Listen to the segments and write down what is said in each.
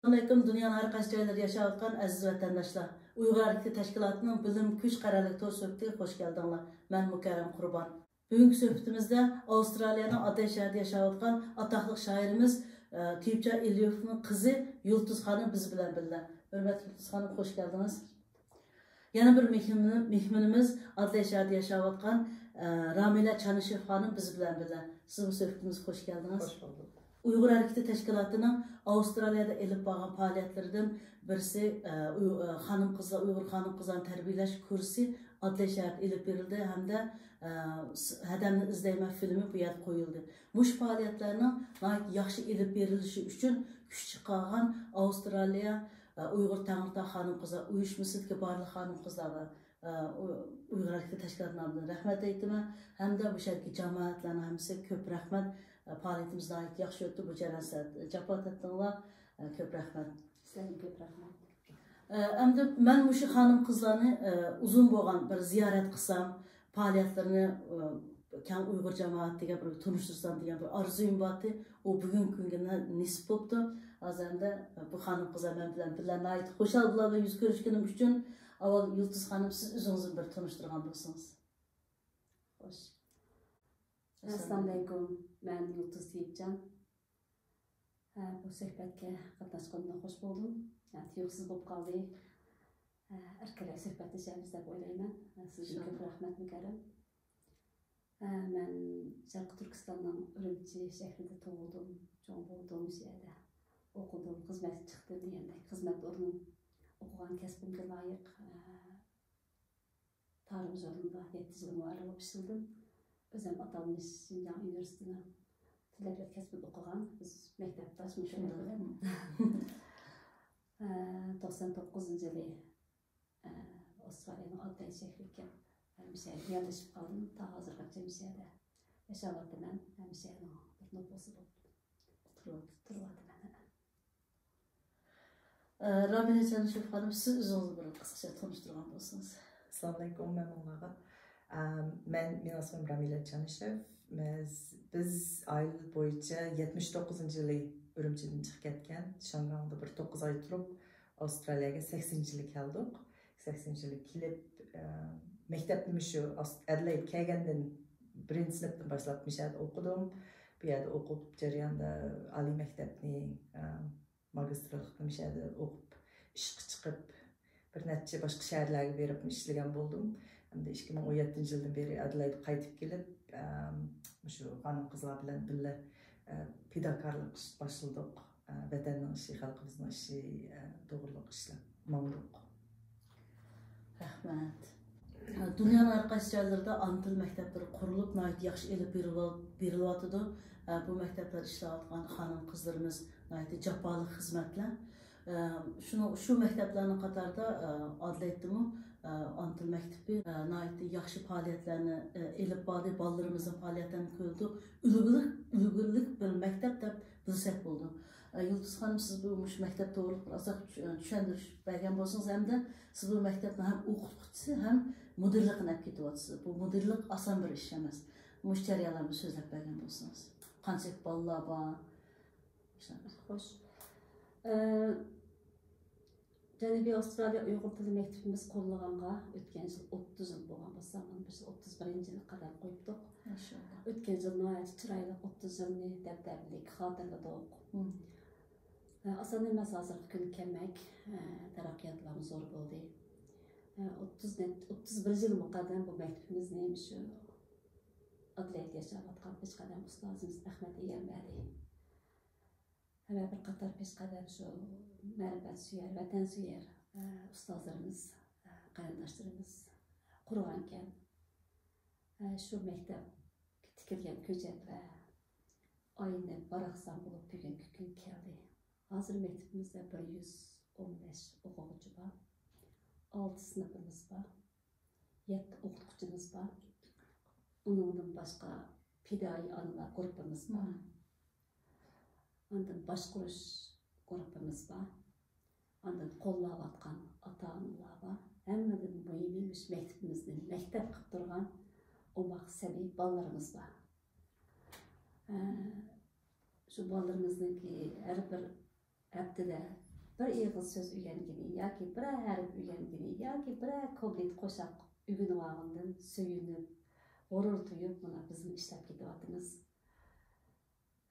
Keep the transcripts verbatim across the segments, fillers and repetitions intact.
ئەسسالامۇئەلەيكۇم، دۇنيانىڭ ھەر قايسى جايلىرىدا ياشاۋاتقان ئەزىز ۋەتەنداشلار. ئۇيغۇر ھەرىكىتى تەشكىلاتىنىڭ بىلىم كۈچ قەرەللىك تور سۆھبىتىگە خوش كەلدىڭلار. مەن مۇكەررەم قۇربان. بۈگۈنكى سۆھبىتىمىزدە ئاۋسترالىيەنىڭ ئادېلايد شەھىرىدە ياشاۋاتقان ئاتاقلىق شائىرىمىز، ئە، تېۋىپجان ئېلىيېۋنىڭ قىزى يۇلتۇز خانىم بىز بىلەن بىللە. ھۆرمەتلىك يۇلتۇز خانىم، خوش كەلدىڭىز. يەنە بىر مېھمىنى-، مېھمىنىمىز ئادېلايد شەھىرىدە ياشاۋاتقان، ئە، رامىلە چانىشېۋا خانىم بىز بىلەن بىللە. سىزمۇ سۆھبىتىمىزگە خوش كەلدىڭىز. خوش بولدۇق. ئۇيغۇر ھەرىكىتى تەشكىلاتىنىڭ ئاۋسترالىيەدە ئېلىپ بارغان پائالىيەتلىرىدىن بىرسى، ئە، ئۇي-، ئە، خانىم-قىزلار، ئۇيغۇر خانىم-قىزلارنى تەربىيەلەش كۇرسى ئادېلايد شەھىرىدە ئېلىپ بېرىلدى ھەمدە، ئە، س-، ھەدەمنى ئىزدەيمەن فىلىمى بۇ يەردە قويۇلدى. مۇشۇ پائالىيەتلەرنىڭ ناھايىتى ياخشى ئېلىپ بېرىلىشى ئۈچۈن كۈچ چىقارغان ئاۋسترالىيە، ئە، ئۇيغۇر تەڭرىتاغ خانىم-قىزلار ئۇيۇشمىسىدىكى بارلىق خانىم-قىزلارغا، ئە، ئۇ-، ئۇيغۇر ھەرىكىتى تەشكىلاتى نامىدىن رەھمەت ئېيتىمەن. ھەمدە بۇ شەھەردىكى جامائەتلەرنىڭ ھەممىسىگە كۆپ رەھمەت. ئە، پائالىيىتىمىز ناھايىتى ياخشى ئۆتتى. بۇ جەريان سەل جاپا تارتتىڭلار. ئە، كۆپ رەھمەت. سىلەرگە كۆپ رەھمەت. ئە، ئەمدى مەن مۇشۇ خانىم-قىزلارنى، ئە، ئۇزۇن بولغان بىر زىيارەت قىلسام، پائالىيەتلىرىنى، ئە، كەڭ ئۇيغۇر جامائەتىگە بىر تونۇشتۇرسام دېگەن بىر ئارزۇيۇم بارتى. ئۇ بۈگۈنكى كۈنگە نە-، نېسىپ بوپتۇ. ھازىر ئەمدى بۇ خانىم-قىزلار مەن بىلەن بىللە ناھايىتى خۇشال بۇلار بىلەن يۈز كۆرۈشكىنىم ئۈچۈن. ئاۋۋال يۇلتۇز خانىم، سىز ئۆزىڭىزنى بىر تونۇشتۇرغان بولسىڭىز. خوش. ئەسسالامۇئەلەيكۇم. مەن يۇلتۇز تېۋىپجان. ھە، بۇ سۆھبەتكە قاتناشقىنىمدىن خوش بولدۇم. ھە، تۇيۇقسىز بولۇپ قالدى. ھە، ئەركىنرەك سۆھبەتلىشەرمىز دەپ ئويلايمەن. ھە، سىزگە كۆپ ئىنشاللا. رەھمەت، مۇكەررەم. ھە، مەن شەرقىي تۈركىستاننىڭ ئۈرۈمچى شەھىرىدە تۇغۇلدۇم، چوڭ بولدۇم، شۇ يەردە ئوقۇدۇم، خىزمەتكە چىقتىم دېگەندەك. خىزمەت ئورنۇم، ئوقۇغان كەسپىمگە لايىق، ھە، تارىم ژۇرنىلىدا يەتتە يىل مۇھەررىر بولۇپ ئىشلىدىم. ئۆزۈم ئاتالمىش شىنجاڭ ئۇنىۋېرسىتېتىنىڭ تىل ئەدەبىيات كەسپىدە ئوقۇغان، بىز مەكتەپداش مۇشۇ يەردە. ئە، توقسان توققۇزىنچى يىلى، ئە، ئاۋسترالىيەنىڭ ئادېلايد شەھىرىگە كەپ، مۇشۇ يەرگە يەرلىشىپ قالدىم. تا ھازىرغىچە مۇشۇ يەردە ياشاۋاتىمەن. مۇشۇ يەرنىڭ بىر نوپۇسى بولۇپ تۇرۇۋاتىمەن. ئە، رامىنە چانىشېۋا خانىم، سىز ئۆزىڭىزنى بىر قىسقىچە تونۇشتۇرغان بولسىڭىز. ئەسسالامۇئەلەيكۇم ھەممىڭلارغا. ئە، مەن، مېنىڭ ئىسمىم رامىلە چانىشېف. بىز، بىز ئائىلە بويىچە يەتمىش توققۇزىنچى يىلى ئۈرۈمچىدىن چىقىپ كەتكەن. شياڭگاڭدا بىر توققۇز ئاي تۇرۇپ، ئاۋسترالىيەگە سەكسىنىنچى يىلى كەلدۇق. سەكسىنىنچى يىلى كېلىپ، ئە، مەكتەپنى مۇشۇ ئاس-، ئەدېلايد كەلگەندىن بىرىنچى سىنىپتىن باشلاپ مۇشۇ يەردە ئوقۇدۇم. بۇ يەردە ئوقۇپ جەرياندا ئالىي مەكتەپنى، ئە، ماگىستىرلىقنى مۇشۇ يەردە ئوقۇپ، ئىشقا چىقىپ، بىر نەچچە باشقا شەھەرلەرگە بېرىپ ئىشلىگەن بولدۇم. ئەمدى ئىككى مىڭ ئون يەتتىنچى يىلدىن بېرى ئادېلايدقا قايتىپ كېلىپ، ئەم، مۇشۇ خانىم-قىزلار بىلەن بىللە، ئە، پىداكارلىق باشلىدۇق. ئە، ۋەتەننىڭ ئىشى، خەلقىمىزنىڭ ئىشى، ئە، توغرۇلۇق ئىشلار ماڭدۇق. رەھمەت. دۇنيانىڭ ھەر قايسى جايلىرىدا ئانا تىل مەكتەپلىرى قۇرۇلۇپ، ناھايىتى ياخشى ئېلىپ بېرىلىۋ-، بېرىلىۋاتىدۇ. بۇ مەكتەپلەردە ئىشلەۋاتقان خانىم-قىزلىرىمىز ناھايىتى جاپالىق خىزمەتلەر. شۇنىڭ، شۇ مەكتەپلەرنىڭ قاتارىدا ئادېلايدتىمۇ ئانا تىل مەكتىپى ناھايىتى ياخشى پائالىيەتلەرنى ئېلىپ باردى. بالىلىرىمىزنىڭ پائالىيەتلىرىنى كۆردۇق. ئۈلگىلىك، ئۈلگىلىك بىر مەكتەپ دەپ بىلسەك بولىدۇ. ئە، يۇلتۇز خانىم، سىز بۇ مۇشۇ مەكتەپ توغرىلىق بىر ئازراق چۈ-، چۈشەندۈرۈش بەرگەن بولسىڭىز، ھەمدە سىز بۇ مەكتەپنىڭ ھەم ئوقۇتقۇچىسى، ھەم مۇدىرلىقىنى ئەپ كېتىۋاتىسىز. بۇ مۇدىرلىق ئاسان بىر ئىش ئەمەس. مۇشۇ جەريانلارنى سۆزلەپ بەرگەن بولسىڭىز. قانچىلىك بالىلار بار؟ خوش. ئە، جەنۇبىي ئاۋسترالىيە ئۇيغۇر تىلى مەكتىپىمىز قۇرۇلغانغا ئۆتكەن يىل ئوتتۇز يىل بولغان بولسا، مانا بۇ يىل ئوتتۇز بىرىنچى يىلغا قەدەم قويۇپتۇق. ماشائاللا. ئۆتكەن يىل ناھايىتى چىرايلىق ئوتتۇز يىلنى دەبدەبىلىك خاتىرىلىدۇق. مم. ئاسان ئەمەس ھازىرقى كۈنگە كەلمەك، تەرەققىياتلارمۇ زور بولدى. ئوتتۇز نەچ-، ئوتتۇز بىر يىل مۇقەددەم بۇ مەكتىپىمىزنى مۇشۇ ئادېلايدتا ياشاۋاتقان پېشقەدەم ئۇستازىمىز ئەخمەت ئىگەم بەردى. ھەممە بىر قاتار پېشقەدەم شۇ مەرىپەتسۆيەر، ۋەتەنسۆيەر، ئە، ئۇستازلىرىمىز، ئە، قېرىنداشلىرىمىز قۇرغانكەن. ئە، شۇ مەكتەپكە تىكىلگەن كۆچەتلەر ئايلىنىپ، باراقسان بولۇپ بۈگۈنكى كۈنگە كەلدى. ھازىر مەكتىپىمىزدە بىر يۈز ئون بەش ئوقۇغۇچى بار. ئالتە سىنىپىمىز بار. يەتتە ئوقۇتقۇچىمىز بار. ئۇنىڭدىن باشقا پىدائىي ئانىلار گۇرۇپپىمىز بار. مم. ئاندىن باشقۇرۇش گۇرۇپپىمىز بار. ئاندىن قوللاۋاتقان ئاتا-ئانىلار بار. ھەممىدىن مۇھىمى مەكتىپىمىزنى مەكتەپ قىلىپ تۇرغان ئوماق سەبىي بالىلىرىمىز بار. ئە، شۇ بالىلىرىمىزنىڭكى ھەر بىر ھەپتىدە بىر ئېغىز سۆز ئۆگەنگىنى ياكى بىرەر ھەرپ ئۆگەنگىنى ياكى بىرەر كوپلېت قوشاق ئۆگىنىۋالغىنىدىن سۆيۈنۈپ، غۇرۇر تۇيۇپ، مانا بىزمۇ ئىشلەپ كېتىۋاتىمىز.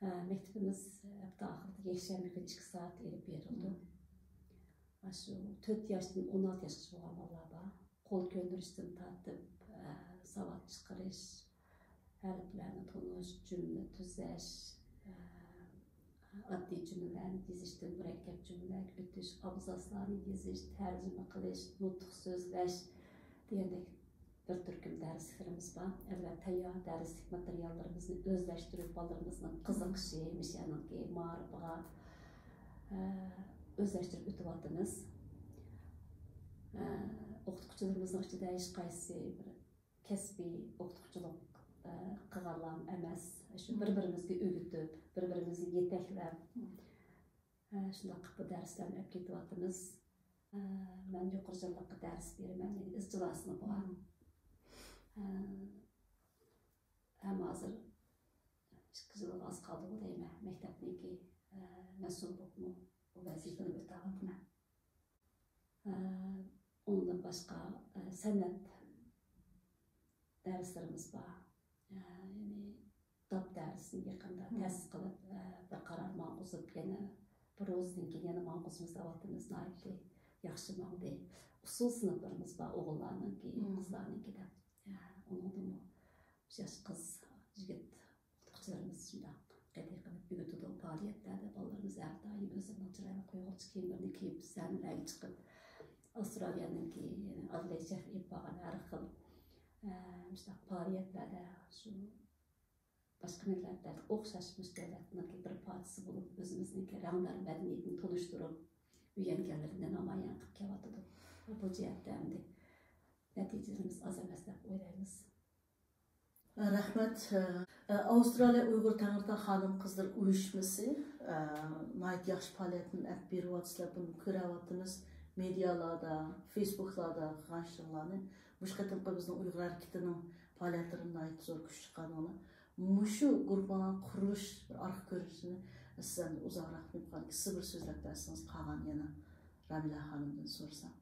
ئە، مەكتىپىمىز ھەپتە ئاخىرىدا يەكشەنبە كۈنى ئىككى سائەت ئېلىپ بېرىلىدۇ. مم. ئاشۇ تۆت ياشتىن ئون ئالتە ياشقىچە بولغان بالىلار بار. قول كۆندۈرۈشتىن تارتىپ، ئە، ساۋات چىقىرىش، ھەرپلەرنى تونۇش، جۈملە تۈزەش، ئە، ئاددىي جۈملىلەرنى يېزىشتىن مۇرەككەپ جۈملىلەرگە ئۆتۈش، ئابزاسلارنى يېزىش، تەرجىمە قىلىش، نۇتۇق سۆزلەش دېگەندەك بىر تۈركۈم دەرسلىكلىرىمىز بار. ئەلۋەتتە، تەييار دەرسلىك ماتېرىياللىرىمىزنى ئۆزلەشتۈرۈپ، بالىلىرىمىزنىڭ قىزىقىشى، مۇشۇ يەرنىڭكى مائارىپىغا، ئە، ئۆزلەشتۈرۈپ ئۆتۈۋاتىمىز. ئە، ئوقۇتقۇچىلىرىمىزنىڭ ئىچىدە ھېچقايسى بىر كەسپىي ئوقۇتقۇچىلىق، ئە، قىلغانلارمۇ ئەمەس. شۇ بىر-بىرىمىزگە ئۆگىتىپ، بىر-بىرىمىزنى يېتەكلەپ، ئە، شۇنداق قىلىپ بۇ دەرسلەرنى ئەپ كېتىۋاتىمىز. ئە، مەن يۇقىرى يىللىققا دەرس بېرىمەن، يەنى ئىزچىل ئاسىنى بار. ئە، ھەم ھازىر ئىككى يىلغا ئاز قالدىغۇ دەيمەن، مەكتەپنىڭكى، ئە، مەسئۇل بولۇپمۇ بۇ ۋەزىپىنى ئۆتەۋاتىمەن. ئە، ئۇنىڭدىن باشقا، ئە، سەنئەت دەرسلىرىمىز بار. ئە، يەنى داپ دەرسىنى يېقىندا تەسىس قىلىپ، ئە، بىر قارار ماڭغۇزۇپ، يەنە بىر روزىدىن كېيىن يەنە ماڭغۇزىمىز دەۋاتىمىز. ناھايىتى ياخشى ماڭدى. ئۇسسۇل سىنىپلىرىمىز بار، ئوغۇللارنىڭكى، قىزلارنىڭكى دەپ. ئە، ئۇنىڭدىمۇ ياش قىز، يىگىت ئوقۇتقۇچىلىرىمىز شۇنداق قەتئىي قىلىپ ئۆگىتىدۇ. پائالىيەتلەردە بالىلىرىمىز ھەر دائىم ئۆزلىرىنىڭ چىرايلىق ئۇيغۇرچە كىيىملىرىنى كىيىپ، سەھنىلەرگە چىقىپ، ئاۋسترالىيەنىڭكى، يەنى ئادېلېيد شەھىرى ئېلىپ بارغان ھەر خىل، ئە، مۇشۇنداق پائالىيەتلەردە شۇ باشقا مىللەتلەردە ئوخشاش مۇشۇ دۆلەتنىڭكى بىر پارچىسى بولۇپ، ئۆزىمىزنىڭكى رەڭدار مەدەنىيىتىنى تونۇشتۇرۇپ، ئۆگەنگەنلىرىنى نامايان قىلىپ كېلىۋاتىدۇ. بۇ جەھەتتە ئەمدى نەتىجىلىرىمىز ئاز ئەمەس دەپ ئويلايمىز. رەھمەت. ئە، ئاۋسترالىيە ئۇيغۇر تەڭرىتاغ خانىم قىزلىرى ئۇيۇشمىسى، ئە، ناھايىتى ياخشى پائالىيەتنى ئەپ بېرىۋاتىسىلەر، بۇنى كۆرەۋاتىمىز. مېدىيالاردا، فېيسبۇكلاردا قىلغان ئىشلىرىڭلارنى، مۇشۇ قېتىمقى بىزنىڭ ئۇيغۇر ھەرىكىتىنىڭ پائالىيەتلىرىنى ناھايىتى زور كۈچ چىقاردىڭلار. مۇشۇ گۇرۇپپىنىڭ قۇرۇلۇش بىر ئارقا كۆرۈنۈشىنى سىز ئەمدى ئۇزاقراق مۇمكىن سىز بىر سۆزلەپ بەرسىڭىز، قالغان يەنە رامىلە خانىمدىن سورىسام.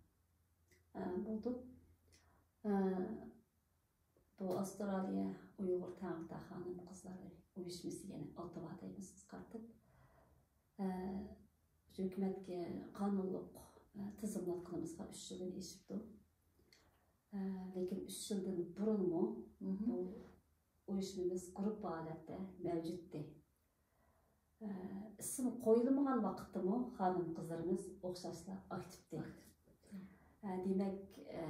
ئە، بولدى. ئە، بۇ ئاۋسترالىيە ئۇيغۇر تەڭرىتاغ خانىم قىزلىرى ئۇيۇشمىسى، يەنى ئالتىۋا دەيمىز قىسقارتىپ. ئە، ھۆكۈمەتكە قانۇنلۇق، ئە، تىزىملاتقىنىمىزغا ئۈچ يىلدىن ئېشىپتۇ. ئە، لېكىن ئۈچ يىلدىن بۇرۇنمۇ بۇ ئۇيۇشمىمىز گۇرۇپپا ھالەتتە مەۋجۇتتى. ئە، ئىسىم قويۇلمىغان ۋاقىتتىمۇ خانىم قىزلىرىمىز ئوخشاشلا ئاكتىپتى. ئە، دېمەك، ئە،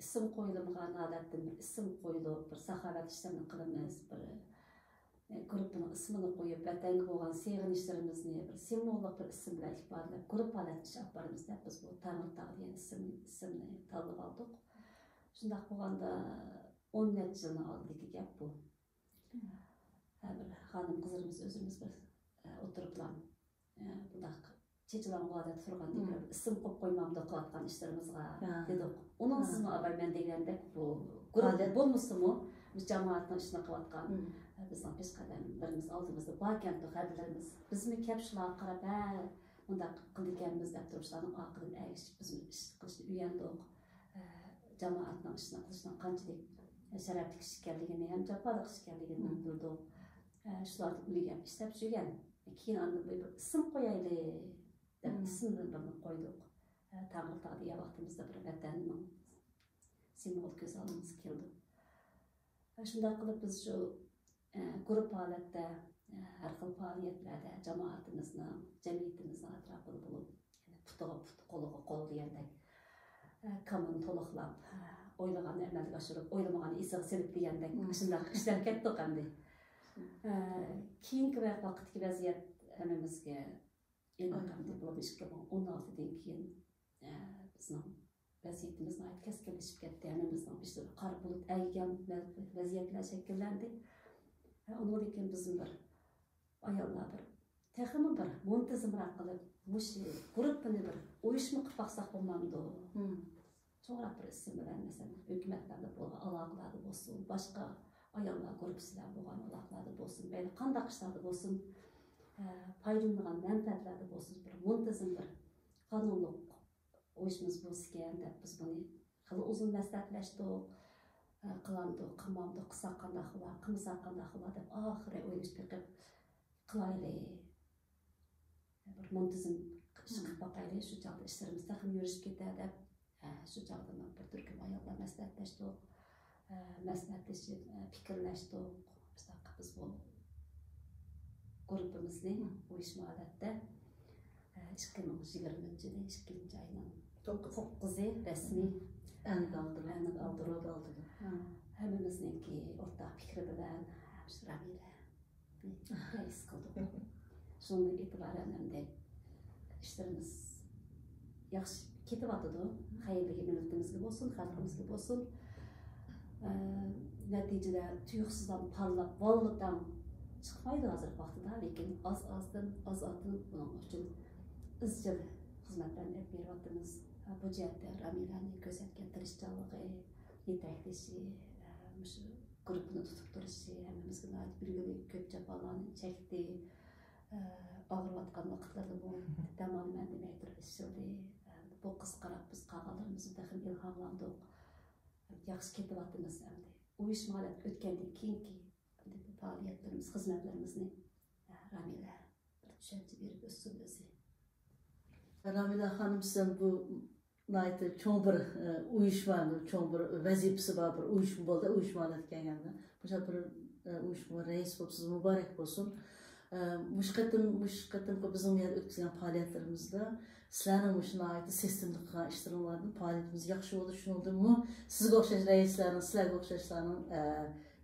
ئىسىم قويۇلمىغان ھالەتتىن بىر ئىسىم قويۇلۇپ، بىر ساخاۋەت ئىشلىرىنى قىلىمىز، بىر، ئە، گۇرۇپپىنىڭ ئىسمىنى قويۇپ، ۋەتەنگە بولغان سېغىنىشلىرىمىزنى بىر سىمۋوللۇق بىر ئىسىم بىلەن ئىپادىلەپ، گۇرۇپپا ھالەتتە ئىش ئېلىپ بارىمىز دەپ، بىز بۇ تەڭرىتاغ دېگەن ئىسىم، ئىسىمنى تاللىۋالدۇق. شۇنداق بولغاندا، ئون نەچچە يىلنىڭ ئالدىدىكى گەپ بۇ. ھە، بىر خانىم قىزلىرىمىز ئۆزىمىز بىر، ئە، ئولتۇرۇپلا، ئە، بۇنداق چېچىلاڭغۇ ھالەتتە تۇرغاندىن كۆرە، ئىسىم قويۇپ قويمامدۇق قىلىۋاتقان ئىشلىرىمىزغا دېدۇق. ئۇنىڭسىزمۇ ئاۋاي مەن دېگەندەك بۇ گۇرۇپپا بولمىسىمۇ، بىز جامائەتنىڭ ئىشىنى قىلىۋاتقان، ئە، بىزنىڭ پېشقەدەملىرىمىز ئالدىمىزدا باركەنتۇق ھەدىلىرىمىز. بىزمۇ كەپ شۇلارغا قاراپ، ھە، مۇنداق قىلىدىكەنمىز دەپ تۇرۇپ، شۇلارنىڭ ئارقىدىن ئەگىشىپ بىزمۇ ئىش قىلىشنى ئۆگەندۇق. ئە، جامائەتنىڭ ئىشىنى قىلىشنىڭ قانچىلىك شەرەپلىك ئىش ئىكەنلىكىنى ھەم جاپالىق ئىش ئىكەنلىكىنى بىلدۇق. ئە، شۇلاردىن ئۆگەنگەن، ئىشلەپ يۈرگەن. كېيىن ئاندىن بىر، بىر ئىسىم قويايلى دەپ ئىسىمنى بىرنى قويدۇق. ئە، تەڭرىتاغ دېگەن ۋاقتىمىزدا بىر ۋەتەننىڭ سىمۋولى كۆز ئالدىمىزغا كېلىدۇ. ئە، شۇنداق قىلىپ بىز شۇ ئە، گۇرۇپپا ھالەتتە، ئە، ھەر خىل پائالىيەتلەردە جامائىتىمىزنىڭ، جەمئىيىتىمىزنىڭ ئەتراپىدا بولۇپ، يەنە پۇتىغا پۇت، قولىغا قول دېگەندەك، ئە، كامىنى تولۇقلاپ، ئە، ئويلىغاننى ئەمەلگە ئاشۇرۇپ، ئويلىمىغاننى ئېسىگە سېلىپ دېگەندەك شۇنداق ئىشلەر كەتتۇق ئەمدى. ئە، كېيىنكى ۋە-، ۋاقىتتىكى ۋەزىيەت ھەممىمىزگە ئېنىق ئەمدى، بۇ ئىككى مىڭ ئون ئالتىدىن كېيىن، ئە، بىزنىڭ ۋەزىيىتىمىز ناھايىتى كەسكىنلىشىپ كەتتى. ھەممىمىزنىڭ بېشىدا قارا بۇلۇت ئەگىگەن ۋەزىيەتلەر شەكىللەندى. ئۇنىڭدىن كېيىن بىزمۇ بىر ئاياللار بىر تېخىمۇ بىر مۇنتىزىمراق قىلىپ، مۇشۇ گۇرۇپپىنى بىر ئۇيۇشما قىلىپ باقساق بولمامدۇ؟ سوراپ بىر ئىسىم بىلەن، مەسىلەن، ھۆكۈمەتلەردە بولغان ئالاقىلاردا بولسۇن، باشقا ئاياللار گۇرۇپپىسى بىلەن بولغان ئالاقىلاردا بولسۇن، مەيلى قانداق ئىشلاردا بولسۇن، ئە، پايدىلىنىدىغان مەنپەئەتلەردە بولسۇن، بىر مۇنتىزىم بىر قانۇنلۇق ئۇيۇشمىمىز بولسىكەن دەپ بىز بۇنى خېلى ئۇزۇن مەسلىھەتلەشتۇق. ئە، قىلامدۇق، قىلمامدۇق، قىلساق قانداق بولا، قىلمىساق قانداق بولا دەپ ئاخىرى ئويلىشىپ بېقىپ قىلايلى. بىر مۇنتىزىم ئىش قىلىپ باقايلى، شۇ چاغدا ئىشلىرىمىز تېخىمۇ يۈرۈشۈپ كېتەر دەپ، ئە، شۇ چاغدا بىر تۈركۈم ئاياللار مەسلىھەتلەشتۇق. ئە، مەسلىھەتلىشىپ، ئە، پىكىرلەشتۇق. شۇنداق قىلىپ بىز بۇ گۇرۇپپىمىزنى ئۇيۇشما ھالەتتە، ئە، ئىككى مىڭ يىگىرمىنچى يىلى ئىككىنچى ئاينىڭ توققۇزى رەسمىي ئەنگە ئالدۇرۇپ. ئەنگە ئالدۇرۇپ. ھە. ھەممىمىزنىڭكى ئورتاق پىكرى بىلەن، ھە، شۇ رامىلە رەئىس قىلدۇق. شۇنىڭدىن ئېتىبارەن ئەمدى ئىشلىرىمىز ياخشى كېتىۋاتىدۇ. خەيرلىكى مىللىتىمىزگە بولسۇن، خەلقىمىزگە بولسۇن. ئە، نەتىجىدە تۇيۇقسىزلا پارلاپ، ۋاللىتاڭ چىقمايدۇ ھازىرقى ۋاقتىدا، لېكىن ئاز-ئازدىن، ئاز-ئازدىن بۇنىڭ ئۈچۈن ئىزچىل خىزمەتلەرنى ئېلىپ بېرىۋاتىمىز. بۇ جەھەتتە رامىلەنىڭ كۆرسەتكەن تىرىشچانلىقى، يېتەكلىشى، مۇشۇ گۇرۇپپىنى تۇتۇپ تۇرۇشى ھەممىمىزگە ناھايىتى ئۈلگىلىك، كۆپ جاپالارنى چەكتى. ئاغرىۋاتقان ۋاقىتلىرىدىمۇ دەم ئالىمەن دېمەي تۇرۇپ ئىشلىدى. بۇ قىزغا قاراپ بىز قالغانلىرىمىزمۇ تېخىمۇ ئىلھاملاندۇق. ياخشى كېتىۋاتىمىز ئەمدى. ئۇيۇشما ھالەتكە ئۆتكەندىن كېيىنكى ئەمدى بۇ پائالىيەتلىرىمىز، خىزمەتلىرىمىزنى، ئە، رامىلە بىر چۈشەنچە بېرىپ ئۆتسۇن ئۆزى. رامىلە خانىم، سىزنىڭ بۇ ناھايىتى چوڭ بىر، ئە، ئۇيۇشما، چوڭ بىر ۋەزىپىسى بار بىر ئۇيۇشما بولدى، ئۇيۇشما ھالەتكە كەلگەندە. مۇشۇ بىر، ئە، ئۇيۇشما رەئىس بولۇپ سىزگە مۇبارەك بولسۇن. ئە، مۇشۇ قېتىم، مۇشۇ قېتىمقى بىزنىڭ بۇ يەردە ئۆتكۈزگەن پائالىيەتلىرىمىزدە سىلەرنىڭ مۇشۇ ناھايىتى سىستېمىلىق قىلغان ئىشلىرىڭلاردىن پائالىيىتىمىز ياخشى بولدى. شۇنىڭدىنمۇ سىزگە ئوخشاش رەئىسلەرنىڭ، سىلەرگە ئوخشاشلارنىڭ، ئە،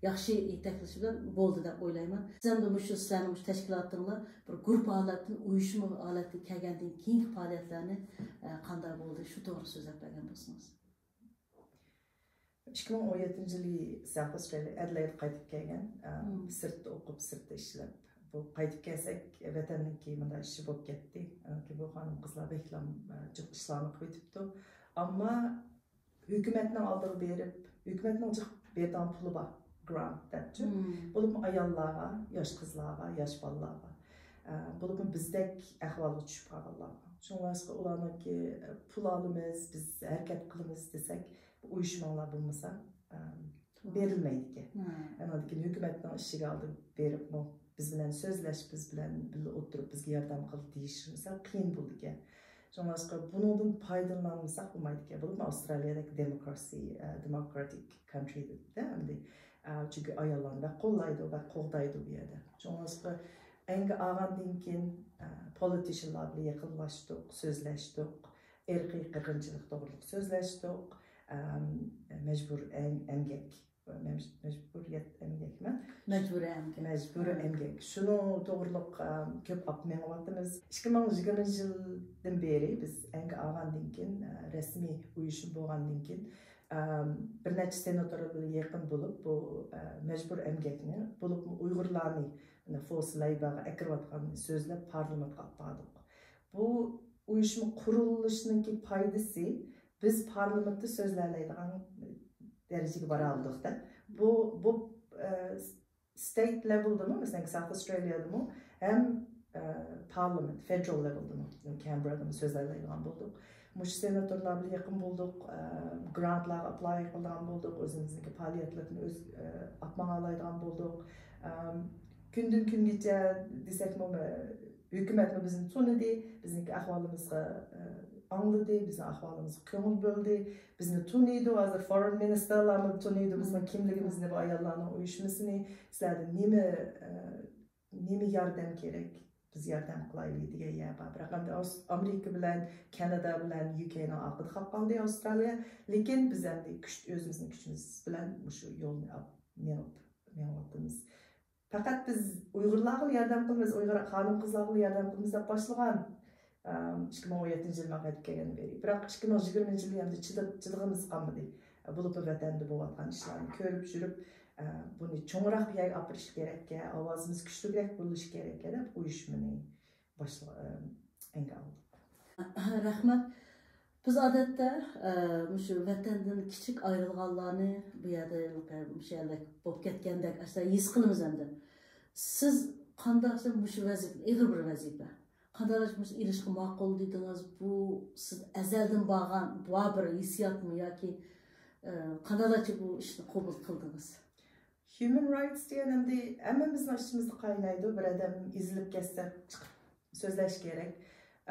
ياخشى يېتەكلىشى بىلەن بولدى دەپ ئويلايمەن. سىز ئەمدى مۇشۇ سىلەرنىڭ مۇشۇ تەشكىلاتىڭلار بىر گۇرۇپپا ھالەتتىن ئۇيۇشما ھالەتكە كەلگەندىن كېيىنكى پائالىيەتلەرنى، ئە، قانداق بولدى؟ شۇ توغرا سۆزلەپ بەرگەن بولسىڭىز. ئىككى مىڭ ئون يەتتىنچى يىلى ساوت ئاسترالىيە ئەدلەيدقا قايتىپ كەلگەن. ئە، مم. سىرتتا ئوقۇپ، سىرتتا ئىشلەپ. بۇ قايتىپ كەلسەك، ۋەتەننىڭكى مۇنداق ئىشى بولۇپ كەتتى. ئەنكى بۇ خانىم قىزلار بەكلا، ئە، جىق ئىشلارنى قىلىۋېتىپتۇ. ئەمما ھۆكۈمەتنىڭ ئالدىغا بېرىپ، ھۆكۈمەتنىڭ جىق بېرىدىغان پۇلى بار، گرانت دەپچۇ. مم. بولۇپمۇ ئاياللارغا، ياش قىزلارغا، ياش بالىلارغا، ئە، بولۇپمۇ بىزدەك ئەھۋالغا چۈشۈپ قالغانلارغا. شۇڭلاشقا ئۇلارنىڭكى، ئە، پۇل ئالىمىز، بىز ھەرىكەت قىلىمىز دېسەك، بۇ ئۇيۇشماڭلار بولمىسا، ئە، بېرىلمەيدىكەن. مم. ئاندىن كېيىن ھۆكۈمەتنىڭ ئىشىكى ئالدىغا بېرىپمۇ، بىز بىلەن سۆزلەش، بىز بىلەن بىللە ئولتۇرۇپ، بىزگە ياردەم قىل دېيىش، مىسال، قىيىن بولىدىكەن. شۇڭلاشقا بۇنىڭدىن پايدىلانمىساق بولمايدىكەن. بولۇپمۇ ئاۋسترالىيەدەك دېموكراسى، ئە، دېموكراتىك كانترى دېدى ئەمدى. ئە، چۈنكى ئاياللارنى بەك قوللايدۇ، بەك قوغدايدۇ بۇ يەردە. شۇڭلاشقا ئەنگە ئالغاندىن كېيىن، ئە، پولىتىشنلار بىلەن يېقىنلاشتۇق، سۆزلەشتۇق. ئىرقىي قىرغىنچىلىق توغرىلىق سۆزلەشتۇق. ئەم، مەجبۇر ئەم-، ئەمگەك مەج-، مەجبۇرىيەت ئەمگەكمۇ؟ مەجبۇرىي ئەمگەك. مەجبۇرىي ھە. ئەمگەك. شۇنىڭ توغرىلىق، ئە، كۆپ ئاپ مېڭىۋاتىمىز. ئىككى مىڭ يىگىرمىنچى يىلدىن بېرى بىز ئەنگە ئالغاندىن كېيىن، ئە، رەسمىي ئۇيۇشما بولغاندىن كېيىن، ئە، بىر نەچچە سېناتور بىلەن يېقىن بولۇپ، بۇ، ئە، مەجبۇرىي ئەمگەكنى، بولۇپمۇ ئۇيغۇرلارنى، مانا، فورس لەيباغا ئەكىرىۋاتقاننى سۆزلەپ، پارلامېنتقا ئاپاردۇق. بۇ ئۇيۇشما قۇرۇلۇشىنىڭكى پايدىسى، بىز پارلامېنتتا سۆزلەيدىغان دەرىجىگە بارالدۇق-دە. بۇ، بۇ، ئە، ستېيت لېۋېلدىمۇ، مەسىلەن، ساوت ئاسترالىيەدىمۇ ھەم، ئە، پارلامېنت، فېدېرال لېۋېلدىمۇ، كەنبېررادىمۇ سۆزلەيدىغان بولدۇق. مۇشۇ سېناتورلار بىلەن يېقىن بولدۇق، ئە، گرانتلارغا ئاپلاي قىلىدىغان بولدۇق، ئۆزىمىزنىڭكى پائالىيەتلىرىنى ئۆز، ئە، ئاپ ماڭالايدىغان بولدۇق. ئەم، كۈندىن كۈنگىچە دېسەكمۇ، ھۆكۈمەتمۇ بىزنى تونۇدى، بىزنىڭكى ئەھۋالىمىزغا، ئە، ئاڭلىدى، بىزنىڭ ئەھۋالىمىزغا كۆڭۈل بۆلدى، بىزنى تونۇيدۇ، ھازىر فورېين مىنىستىرلارمۇ تونۇيدۇ بىزنىڭ كىملىكىمىزنى، بۇ ئاياللارنىڭ ئۇيۇشمىسىنى، سىلەردىن نېمە، ئە، نېمە ياردەم كېرەك، بىز ياردەم قىلايلى دېگەن يەر بار. بىراق ئەمدى ئاس-، ئامېرىكا بىلەن، كەنادا بىلەن، يۇ كېنىڭ ئارقىدا قاپ قالدى ئاۋسترالىيە. لېكىن بىز ئەمدى كۈچ، ئۆزىمىزنىڭ كۈچىمىز بىلەن مۇشۇ يولنى ئاپ-، مېڭىپ، مېڭىۋاتىمىز. پەقەت بىز ئۇيغۇرلارغىلا ياردەم قىلىمىز، ئۇيغۇر خانىم-قىزلارغىلا ياردەم قىلىمىز دەپ باشلىغان. ئىككى مىڭ ئون يەتتىنچى يىلى مەن قايتىپ كەلگەندىن بېرى. بىراق ئىككى مىڭ يىگىرمىنچى يىلى ئەمدى چىدىغ-، چىدىغىمىز قالمىدى. بولۇپمۇ ۋەتەندە بولۇۋاتقان ئىشلارنى كۆرۈپ يۈرۈپ، بۇنى چوڭراق بىر يەرگە ئاپىرىش كېرەككەن، ئاۋازىمىز كۈچلۈكرەك بولۇشى كېرەككەن دەپ ئۇيۇشمىنى باشلا-، ئەنگە ئالدۇق. رەھمەت. بىز ئادەتتە، ئە، مۇشۇ ۋەتەندىن كىچىك ئايرىلغانلارنى بۇ يەردە مۇشۇ يەردە بولۇپ كەتكەندەك ئاشۇنداق ھېس قىلىمىز ئەمدى. سىز قانداق مۇشۇ ۋەزىپە، ئېغىر بىر ۋەزىپە. قانداق مۇشۇ ئېلىشقا ماقۇل دېدىڭىز؟ بۇ سىز ئەزەلدىن بارغان، بار بىر ھېسسىياتمۇ ياكى، ئە، قانداق بۇ ئىشنى قوبۇل قىلدىڭىز؟ Human rights دېگەن ئەمدى ھەممىمىزنىڭ ئىچىمىزدە قاينايدۇ. بىر ئادەم ئېزىلىپ كەتسە، چىقىپ سۆزلەش كېرەك.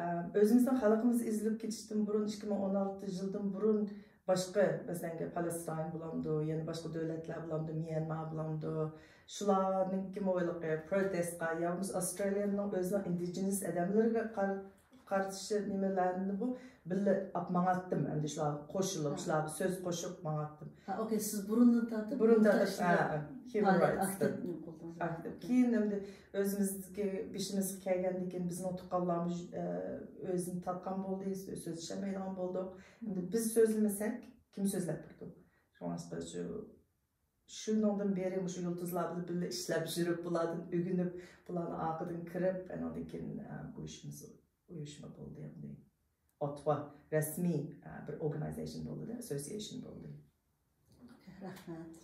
ئە، ئۆزىمىزنىڭ خەلقىمىز ئېزىلىپ كېتىشتىن بۇرۇن، ئىككى مىڭ ئون ئالتىنچى يىلدىن بۇرۇن باشقا، مەسىلەن، پالەستىن بولامدۇ، يەنە باشقا دۆلەتلەر بولامدۇ، ميانما بولامدۇ، شۇلارنىڭكىمۇ ھېلىقى پروتېستقا ياكى بولمىسا ئاۋسترالىيەنىڭ ئۆزىنىڭ ئىندىجېنس ئادەملىرىگە قار-، قارشى نېمىلەرنى بۇ بىللە ئاپ ماڭاتتىم. ئەمدى شۇلارغا قوشۇلۇپ، ھە. شۇلارغا سۆز قوشۇپ ماڭاتتىم. ھە، ئوكەي، سىز بۇرۇندىن تارتىپ بۇرۇن بۇرۇن تارتىپ، تارتىپ ھە، ھە، ھيۇمەن پائالىيەت رايتس ئاكتىپ نېمە قىلدىڭىز؟ ئاكتىپ. كېيىن ئەمدى ئۆزىمىزگە بېشىمىزغا كەلگەندىن كېيىن بىزنىڭ تۇغقانلارمۇ، ئە، ئۆزىنى تارتقان بولدى، سۆ-، سۆزلىشەلمەيدىغان بولدۇق. ئەمدى بىز سۆزلىمىسەك، كىم سۆزلەپ بېرىدۇ؟ شۇڭلاشقا شۇ، شۇنىڭدىن بېرى مۇشۇ يۇلتۇزلار بىلەن بىللە ئىشلەپ يۈرۈپ، بۇلاردىن ئۆگىنىپ، بۇلارنىڭ ئارقىدىن كىرىپ، ئانىڭدىن كېيىن، ئە، بۇ ئىشىمىز ئۇيۇشما بولدى، ئەمدى ئاتوا رەسمىي، ئە، بىر ئورگانىزېيشن بولدى، ئەسوسىيېشن بولدى. رەھمەت.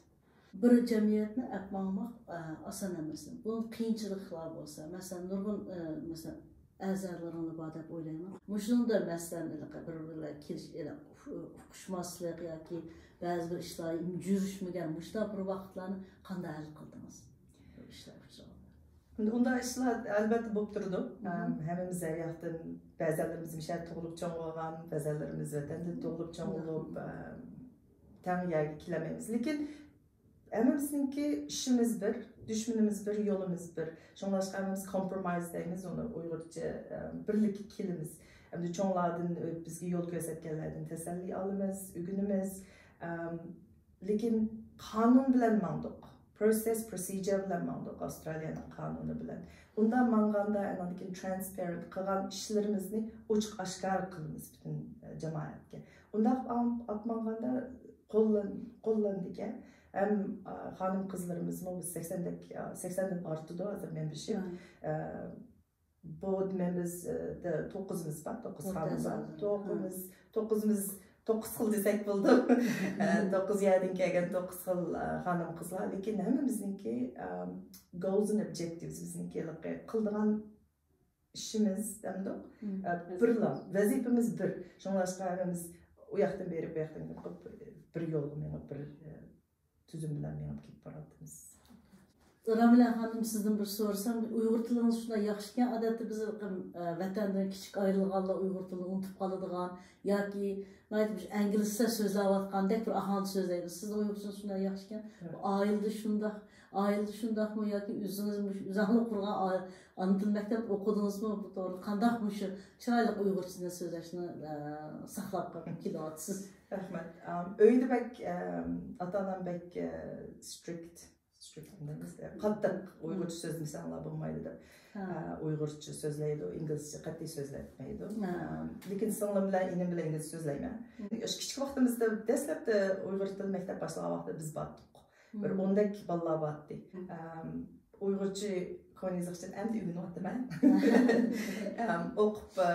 بىر جەمئىيەتنى ئەپ ماڭماق، ئە، ئاسان ئەمەس. بۇنىڭ قىيىنچىلىقلار بولسا، مەسىلەن، نۇرغۇن، ئە، مەسىلەن، ئەزالىرىڭلار بار دەپ ئويلايمەن. مۇشۇنىڭدا، مەسىلەن، ھېلىقى بىر-بىرلەر كېلىش-، ھېلىقى ئۇ-، ئۇقۇشماسلىق ياكى بەزى بىر ئىشلار يۈرۈشمىگەن مۇشۇنداق بىر ۋاقىتلارنى قانداق ھەل قىلدىڭىز؟ بىر ئىشلار ئۇچرىغاندا. ئەمدى ئۇنداق ئىشلار ئەلۋەتتە بولۇپ تۇرىدۇ. مم. ئەم، ھەممىمىز ھەر ياقتىن، بەزەنلىرىمىز مۇشۇ يەردە تۇغۇلۇپ چوڭ بولغان، بەزەنلىرىمىز ۋەتەندە تۇغۇلۇپ چوڭ مم. بولۇپ، ئەم، تەڭ يەرگە كېلەلمەيمىز. لېكىن ھەممىمىزنىڭكى ئىشىمىز بىر، دۈشمىنىمىز بىر، يولىمىز بىر. شۇڭلاشقا ھەممىمىز كومپرومايز دەيمىز ئۇنى ئۇيغۇرچە، ئەم، بىرلىككە كېلىمىز. ئەمدى چوڭلاردىن ئۆ-، بىزگە يول كۆرسەتكەنلەردىن تەسەللى ئالىمىز، ئۆگىنىمىز. ئەم، لېكىن قانۇن بىلەن ماڭدۇق. پروسېس، پروسىجۇر بىلەن ماڭدۇق، ئاۋسترالىيەنىڭ قانۇنى بىلەن. ئۇنداق ماڭغاندا، ئاندىن كېيىن ترانسپېرېنت قىلغان ئىشلىرىمىزنى ئوچۇق ئاشكارا قىلىمىز پۈتۈن، ئە، جامائەتكە. ئۇنداق ئاڭ-، ئاپ ماڭغاندا قوللان-، قوللىنىدىكەن. ھەم، ئە، خانىم قىزلىرىمىزمۇ بىز سەكسەندەك، ئە، سەكسەندىن ئارتىدۇ ھازىر مېمبېرشىپ. ھە. ئە، بورد مېمبېرس، ئە، دە توققۇزىمىز بار، توققۇز بورد خانىم بار. ئەزالىرى. توققۇزىمىز، ھە. توققۇزىمىز، توققۇز خىل دېسەك بولىدۇ. ئە، مم. توققۇز يەردىن كەلگەن توققۇز خىل، ئە، خانىم قىزلار. لېكىن ھەممىمىزنىڭكى، ئەم، گولز ئەند ئوبجېكتىۋز بىزنىڭكى ھېلىقى قىلىدىغان ئىشىمىز دەمدۇق. مم. ئە، بىرلا، ۋەزىپىمىز بىر. شۇڭلاشقا ھەممىمىز ئۇ ياقتىن بېرىپ، بۇ ياقتىن كېلىپ، بىر يولغا مېڭىپ، بىر، ئە، تۈزۈم بىلەن مېڭىپ كېتىپ باراتتىمىز. رامىلە خانىم، سىزدىن بىر سورىسام، ئۇيغۇر تىلىڭىز شۇنداق ياخشىكەن، ئادەتتە بىز، ئە، ۋەتەندىن كىچىك ئايرىلغانلار ئۇيغۇر تىلىنى ئۇنتۇپ قالىدىغان ياكى ناھايىتى مۇشۇ ئىنگلىزچە سۆزلەۋاتقاندەك بىر ئاھاڭدا سۆزلەيدۇ. سىزنىڭ ئۇيغۇرچىڭىز شۇنداق ياخشىكەن. ھە. ئائىلىدە شۇنداق، ئائىلىدە شۇنداقمۇ ياكى ئۆزىڭىز مۇشۇ ئۆزۈڭلار قۇرغان ئا-، ئانا تىل مەكتەپتە ئوقۇدىڭىزمۇ؟ بۇ توغرىدا قانداق مۇشۇ چىرايلىق ئۇيغۇرچىنى سۆزلەشنى، ئە، ساقلاپ قېلىپ كېلىۋاتىسىز؟ رەھمەت. ئام، ئۆيدە بەك، ئەم، ئاتا-ئانام بەك، ئە، سترىكت، سترىكت دەيمىز، ئە، قاتتىق ئۇيغۇرچە سۆزلىمىسەڭلار بولمايدۇ دەپ، ھە. ئە، ئۇيغۇرچە سۆزلەيدۇ، ئىنگلىزچە قەتئىي سۆزلەتمەيدۇ. ھە. ئەم، لېكىن سىڭلىم بىلەن ئىنىم بىلەن ئىنگلىزچە سۆزلەيمەن. ھە. شۇ كىچىك ۋاقتىمىزدا، دەسلەپتە ئۇيغۇر تىل مەكتەپ باشلىغان ۋاقتىدا بىز بارتۇق. بىر مم. ئوندەك بالىلار بارتتى. مم. ئەم، ئۇيغۇرچە، كونا يېزىقچىنى ئەمدى ئۆگىنىۋاتىمەن. ئەم، ئوقۇپ، ئە،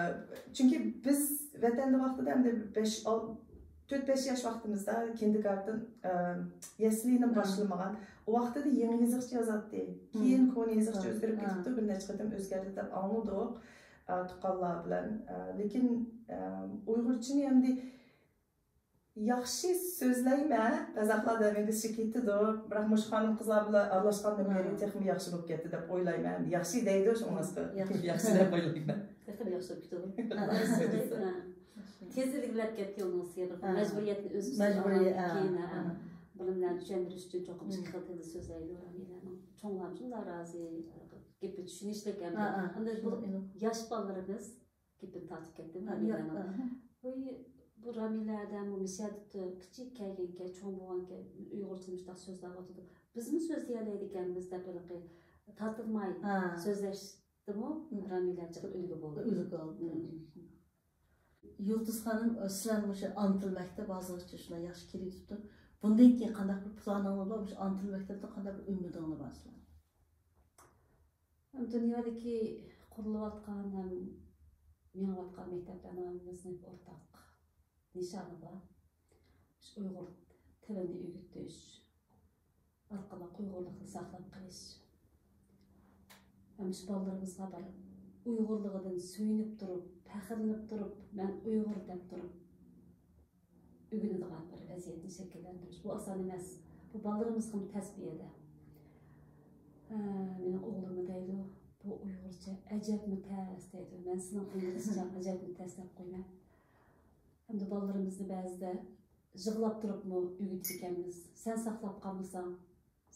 چۈنكى بىز ۋەتەندە ۋاقتىدا ئەمدى بەش، ئال-، تۆت، بەش ياش ۋاقتىمىزدا كىندېرگارتېن، ئە، يەسلىنى مم. باشلىمىغان. ئۇ ۋاقتىدا يېڭى يېزىقچە يازاتتى. كېيىن مم. كونا يېزىقچە ھە، ئۆزگىرىپ ھە. كېتىپتۇ، بىر نەچچە قېتىم ئۆزگەردى دەپ ئاڭلىدۇق، ئە، تۇغقانلار بىلەن. ئە، لېكىن، ئە، ئۇيغۇرچىنى ئەمدى ياخشى سۆزلەيمەن، بەزەكلەر دەۋېدىشى كېتىدۇ، بىراق مۇشۇ خانىم قىزلار بىلەن ئارىلاشقاندىن بېرى ھە. تېخىمۇ ياخشى بولۇپ كەتتى دەپ ئويلايمەن. ياخشى دەيدۇ، شۇڭلاشقا ياخشى. ياخشى دەپ ئويلايمەن. تېخىمۇ ياخشى بولۇپ كېتىدۇ. ھە. تېزلىكلەپ كەتتى ئۇنىڭ سىيرى. ھە. مەجبۇرىيەتنى ئۆز ئۈستىگە مەجبۇرىيەت، ئالغاندىن ھە، كېيىن، ھە. ھە. بالىلارنى چۈشەندۈرۈش ئۈچۈن چوقۇم مم. ئىككى خىل تىلدا سۆزلەيدۇ. رامىلەنىڭ چوڭلارمۇ شۇنداق رازى، گېپى چۈشىنىشلىك ھەم ھە، ھە. ئەمدى بۇ شۇنداق ئېنىق. ياش بالىلىرىمىز گېپىنى تارتىپ كەتتىم، ھە، رامىلەنىڭ. ياق، ھە. ۋوي، بۇ رامىلە ئادەم، بۇ مىسىيادىتى كىچىك كەلگەنكەن، چوڭ بولغانكەن، ئۇيغۇرچە مۇشۇنداق سۆزلەۋاتىدۇ. بىزمۇ سۆزلىيەلەيدىكەنمىز دەپ ھېلىقى تارتىنماي ھە. سۆزلەشتىمۇ، ھە. رامىلە جىق ئۈلگە بولدى. ئۈلگە بولدى. ھە. يۇلتۇز خانىم، سىلەرنىڭ مۇشۇ ئانا تىل مەكتەپ ھازىرغىچە شۇنداق ياخشى كېلىۋېتىپتۇ. بۇندىن كېيىن قانداق بىر پىلانىڭلار بار؟ مۇشۇ ئانا تىل مەكتەپتىن قانداق بىر ئۈمىدىڭلار بار سىلەرنىڭ؟ ھەم دۇنيادىكى قۇرۇلۇۋاتقان ھەم مېڭىۋاتقان مەكتەپلەرنىڭ ھەممىسىنى ئورتاق نىشانى بار. شۇ ئۇيغۇر تىلىنى ئۆگىتىش ئارقىلىق ئۇيغۇرلۇقنى ساقلاپ قېلىش. ھەم شۇ بالىلىرىمىزغا بىر ئۇيغۇرلۇقىدىن سۆيۈنۈپ تۇرۇپ، پەخىرلىنىپ تۇرۇپ، مەن ئۇيغۇر دەپ تۇرۇپ ئۆگىنىدىغان بىر ۋەزىيەتنى شەكىللەندۈرۈش. بۇ ئاسان ئەمەس. بۇ بالىلىرىمىزغىمۇ تەس بۇ يەردە. ھە، مېنىڭ ئوغلۇممۇ دەيدۇ، بۇ ئۇيغۇرچە ئەجەبمۇ تەس دەيدۇ. مەن سېنىڭ ئىنگلىزچەڭ ئەجەبمۇ تەس دەپ قويىمەن. ھەمدە بالىلىرىمىزنى بەزىدە يىغلاپ تۇرۇپمۇ ئۆگىتىدىكەنمىز. سەن ساقلاپ قالمىساڭ،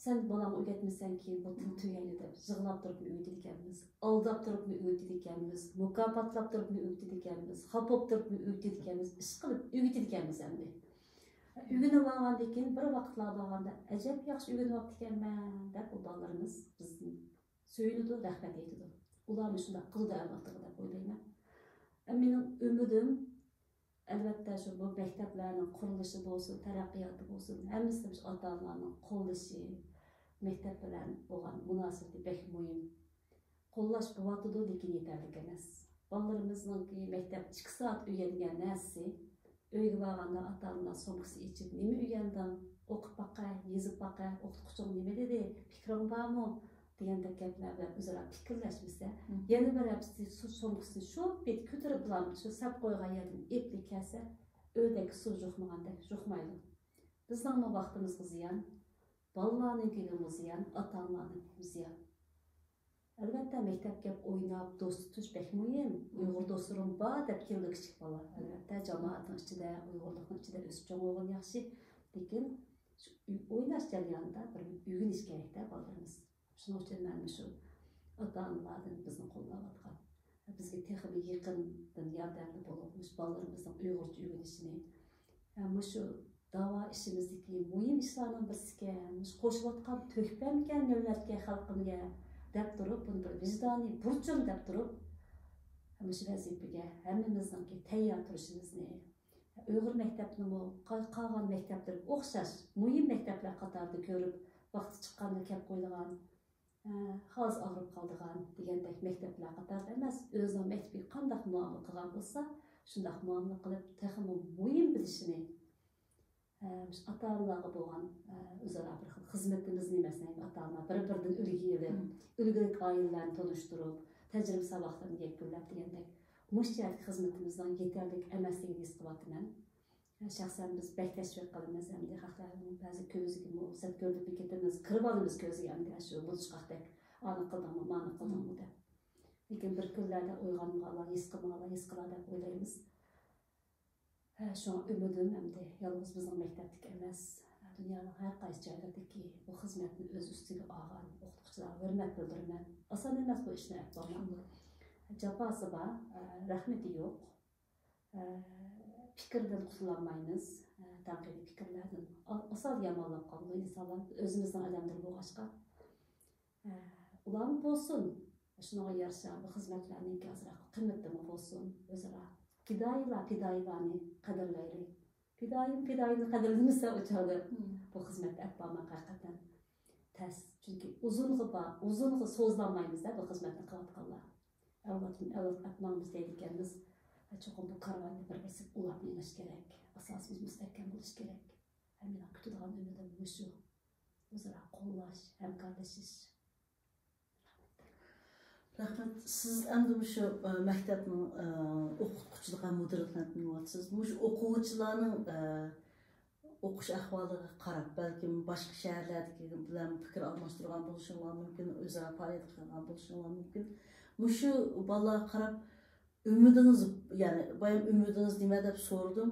سەن بالاڭغا ئۆگەتمىسەڭ، كېيىن بۇ تىل تۈگەيدۇ دەپ يىغلاپ تۇرۇپمۇ ئۆگىتىدىكەنمىز. ئالداپ تۇرۇپمۇ ئۆگىتىدىكەنمىز. مۇكاپاتلاپ تۇرۇپمۇ ئۆگىتىدىكەنمىز. خاپا بولۇپ تۇرۇپمۇ ئۆگىتىدىكەنمىز. ئىشقىلىپ ئۆگىتىدىكەنمىز ئەمدى. ئۆگىنىۋالغاندىن كېيىن بىر ۋاقىتلار بارغاندا، ئەجەب ياخشى ئۆگىنىۋاپتىكەنمەن دەپ، ئۇ بالىلىرىمىز بىزدىن سۆيۈنىدۇ، رەھمەت ئېيتىدۇ. ئۇلارمۇ شۇنداق قىلىدۇ ئەلۋەتتە دەپ ئويلايمەن. مېنىڭ ئۈمىدىم، ئەلۋەتتە، شۇ بۇ مەكتەپلەرنىڭ قۇرۇلۇشى بولسۇن، تەرەققىياتى بولسۇن، ھەممىسىدە شۇ ئاتا-ئانىلارنىڭ قوللىشى، مەكتەپ بىلەن بولغان مۇناسىۋىتى بەك مۇھىم. قوللاش بولۇۋاتىدۇ، لېكىن يېتەرلىك ئەمەس. بالىلىرىمىزنىڭكى مەكتەپتە ئىككى سائەت ئۆگەنگەن نەرسىسى، ئۆيگە بارغاندا ئاتا-ئانىلار سومكىسى ئېچىپ، نېمە ئۆگەندىڭ؟ ئوقۇپ باقە، يېزىپ باقە، ئوقۇتقۇچۇڭ نېمە دېدى؟ پىكرىڭ بارمۇ؟ دېگەندەك گەپلەر بىلەن ئۆزئارا پىكىرلەشمىسە، مم. يەنە بىرەرسى شۇ سومكىسىنى شوپ ئېتىپ كۆتۈرۈپلا شۇ سەپ قويغان يەردىن ئېلىپ كەلسە، ئۆيدىكى سۇ جۇقمىغاندەك جۇقمايدۇ. بىزنىڭمۇ ۋاقتىمىزغا زىيان، بالىلارنىڭكىگىمۇ زىيان، ئاتا-ئانىلارنىڭكىمۇ زىيان. ئەلۋەتتە، مەكتەپكە كەپ ئويناپ، دوست تۇتۇش بەك مۇھىم. ئۇيغۇر دوستلىرىم بار دەپ كېلىدۇ كىچىك بالا. ئەلۋەتتە، جامائەتنىڭ ئىچىدە، ئۇيغۇرلۇقنىڭ ئىچىدە ئۆسۈپ چوڭ بولغىنى ياخشى. لېكىن شۇ ئويناش جەريانىدا بىر ئۆگىنىش كېرەك-دە بالىلىرىمىز. شۇنىڭ ئۈچۈن مەن مۇشۇ ئاتا-ئانىلاردىن بىزنى قوللاۋاتقان، بىزگە تېخىمۇ يېقىندىن ياردەمدە بولۇپ، مۇشۇ بالىلىرىمىزنىڭ ئۇيغۇرچە ئۆگىنىشىنى، ھە، مۇشۇ داۋا ئىشىمىزدىكى مۇھىم ئىشلارنىڭ بىرسىكەن، مۇشۇ قوشۇۋاتقان تۆھپەمكەن مىللەتكە، خەلقىمگە دەپ تۇرۇپ، بۇنى بىر ۋىجدانىي بۇرچۇم دەپ تۇرۇپ، مۇشۇ ۋەزىپىگە ھەممىمىزنىڭكى تەييار تۇرۇشىمىزنى، ئۇيغۇر مەكتەپنىمۇ قا-، قالغان مەكتەپلەرگە ئوخشاش مۇھىم مەكتەپلەر قاتارىدا كۆرۈپ، ۋاقتى چىققاندا كەپ قويىدىغان، ئە، ھازا ئاغرىپ قالىدىغان دېگەندەك مەكتەپلەر قاتارىدا ئەمەس، ئۆزىنىڭ مەكتىپىگە قانداق مۇئامىلە قىلغان بولسا، شۇنداق مۇئامىلە قىلىپ، تېخىمۇ مۇھىم بىلىشىنى، ئە، مۇشۇ ئاتا-ئانىلارغا بولغان، ئە، ئۆزئارا بىر خىل خىزمىتىمىزنى، مەسىلەن، ئاتا-ئانىلار بىر-بىرىدىن ئۈلگە ئېلىپ، مم. ئۈلگىلىك ئائىلىلەرنى تونۇشتۇرۇپ، تەجرىبە ساۋاقلىرىنى يەكۈنلەپ دېگەندەك، مۇشۇ جەھەتتىكى خىزمىتىمىزنىڭ يېتەرلىك ئەمەسلىكىنى ھېس قىلىۋاتىمەن. شەخسەن بىز بەك تەشۋىق قىلىمىز، ئەمدى خەقلەرنىڭ بەزى كۆزىگىمۇ سەت كۆرۈنۈپ كېتىمىز، كىرىپ ئالىمىز كۆزىگە ئەمدى شۇ بۇلۇشقاقتەك، ئانى قىلدىڭمۇ، مانى قىلدىڭمۇ دەپ. لېكىن بىر كۈنلەردە ئويغانمىغانلار، ھېس قىلمىغانلار ھېس قىلار دەپ ئويلايمىز. ھە، شۇڭا ئۈمىدىم ئەمدى يالغۇز بىزنىڭ مەكتەپتىكى ئەمەس، دۇنيانىڭ ھەر قايسى جايلىرىدىكى بۇ خىزمەتنى ئۆز ئۈستىگە ئالغان ئوقۇتقۇچىلارغا ھۆرمەت بىلدۈرىمەن. ئاسان ئەمەس بۇ ئىشنى ئەپ بارماق. جاپاسى بار، رەھمىتى يوق. پىكىردىن قۇتۇلالمايمىز. تەنقىدىي پىكىرلەردىن ئا-، ئاسان يامانلاپ قالىدۇ ئىنسانلار. ئۆزىمىزنىڭ ئادەملىرى بولغاچقا. ئۇلارمۇ بولسۇن. شۇنىڭغا يارىشا بۇ خىزمەتلەرنىڭكى ئازراق قىممىتىمۇ بولسۇن. ئۆزئارا پىدائىيلار پىدائىيلارنى قەدىرلەيلى. پىدائىيمۇ پىدائىينى قەدىرلىمىسە، ئۇ چاغدا بۇ خىزمەتنى ئەپ بارماق ھەقىقەتەن تەس. چۈنكى ئۇزۇنغا بار، ئۇزۇنغا سوزۇلالمايمىز-دە بۇ خىزمەتنى قىلىۋاتقانلار. ئەۋلادتىن ئەۋلادقا ئەپ ماڭىمىز دەيدىكەنمىز. چوقۇم بۇ كارۋاننى بىر-بىرسى ئۇلاپ مېڭىش كېرەك. ئاساسىمىز مۇستەھكەم بولۇشى كېرەك. ھەم مېنىڭ كۈتىدىغان ئۈمىدىم مۇشۇ. ئۆزئارا قوللاش، ھەمكارلىشىش. رەھمەت. سىز ئەمدى مۇشۇ، ئە، مەكتەپنىڭ، ئە، ئوقۇتقۇچىلىقى ھەم مۇدىرلىقىنى ئېلىۋاتىسىز. مۇشۇ ئوقۇغۇچىلارنىڭ، ئە، ئوقۇش ئەھۋالىغا قاراپ، بەلكىم باشقا شەھەرلەردىكى بىلەن پىكىر ئالماشتۇرغان بولۇشۇڭلار مۇمكىن، ئۆزئارا پائالىيەت قىلغان بولۇشۇڭلار مۇمكىن. مۇشۇ بالىلارغا قاراپ، ئۈمىدىڭىز، يەنى بايام ئۈمىدىڭىز نېمە دەپ سورىدىم.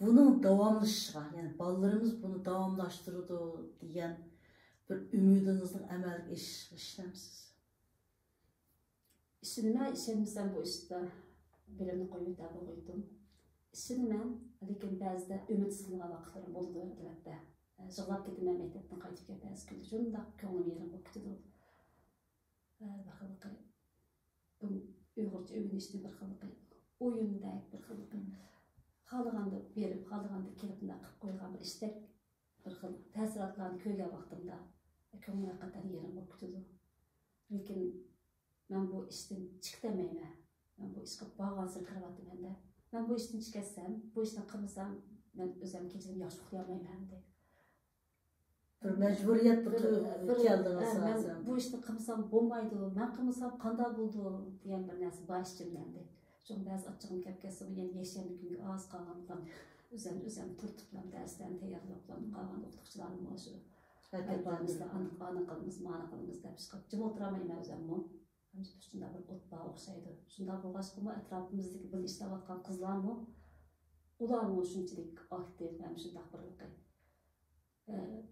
بۇنىڭ داۋاملىشىشىغا، يەنى بالىلىرىمىز بۇنى داۋاملاشتۇرىدۇ دېگەن بىر ئۈمىدىڭىزنىڭ ئەمەلگە ئېشىشىغا ئىشىنەمسىز؟ ئىشىنىمەن، ئىشەنمىسەم بۇ ئىشتا بىلىمنى قويۇپ بولغىيتتىم. ئىشىنىمەن، لېكىن بەزىدە ئۈمىد سىنىدىغان ۋاقىتلىرىم بولىدۇ، ئەلۋەتتە. يىغلاپ كېتىمەن مەكتەپتىن قايتىپ كەپ بەزى كۈنلەر. شۇنداق كۆڭلۈم يېرىم بولۇپ كېتىدۇ. ھە، بىر خىلقى ئۇيغۇرچە ئۆگىنىشنى بىر خىلقى ئويۇندەك، بىر خىلقى خالىغاندا بېرىپ، خالىغاندا كېلىپ، مۇنداق قىلىپ قويغان بىر ئىشتەك، بىر خىل تەسىراتلارنى كۆرگەن ۋاقتىمدا كۆڭلۈم ھەقىقەتەن يېرىم بولۇپ كېتىدۇ. لېكىن مەن بۇ ئىشتىن چىقىپ دەمەيمەن. مەن بۇ ئىشقا بارغانسېرى كىرىۋاتىمەن-دە. مەن بۇ ئىشتىن چىقىپ كەتسەم، بۇ ئىشنى قىلمىسام، مەن ئۆزۈم كېچىدىن ياخشى ئۇخلىيالمايمەن، دېدى. بىر مەجبۇرىيەت بىر تۇيغۇ كەلدىڭىز مەن ھازىر. بۇ ئىشنى قىلمىسام بولمايدۇ، مەن قىلمىسام قانداق بولىدۇ دېگەن بىر نەرسە بار ئىچىمدە ئەمدى. شۇڭا بەزى ئاچچىقىم كەپ كەتسىمۇ، يەنە يەكشەنبە كۈنگە ئاز قالغان ئۆزۈم ئۆزۈم تۈرتۈپلەم دەرسلەرنى تەييارلاپلام قالغان ئوقۇتقۇچىلارنىمۇ شۇ ئاي بارمىسىلەر، ئانى قىلىمىز، مانى قىلىمىز دەپ چىقىپ جىم ئولتۇرالمايمەن ئۆزۈممۇ. شۇنداق بىر ئوت بار ئوخشايدۇ. شۇنداق بولغاچقىمۇ ئەتراپىمىزدىكى بىللە ئىشلەۋاتقان قىزلارمۇ، ئۇلارمۇ شۇنچىلىك ئاكتىپ ھەم شۇنداق بىرلىقى.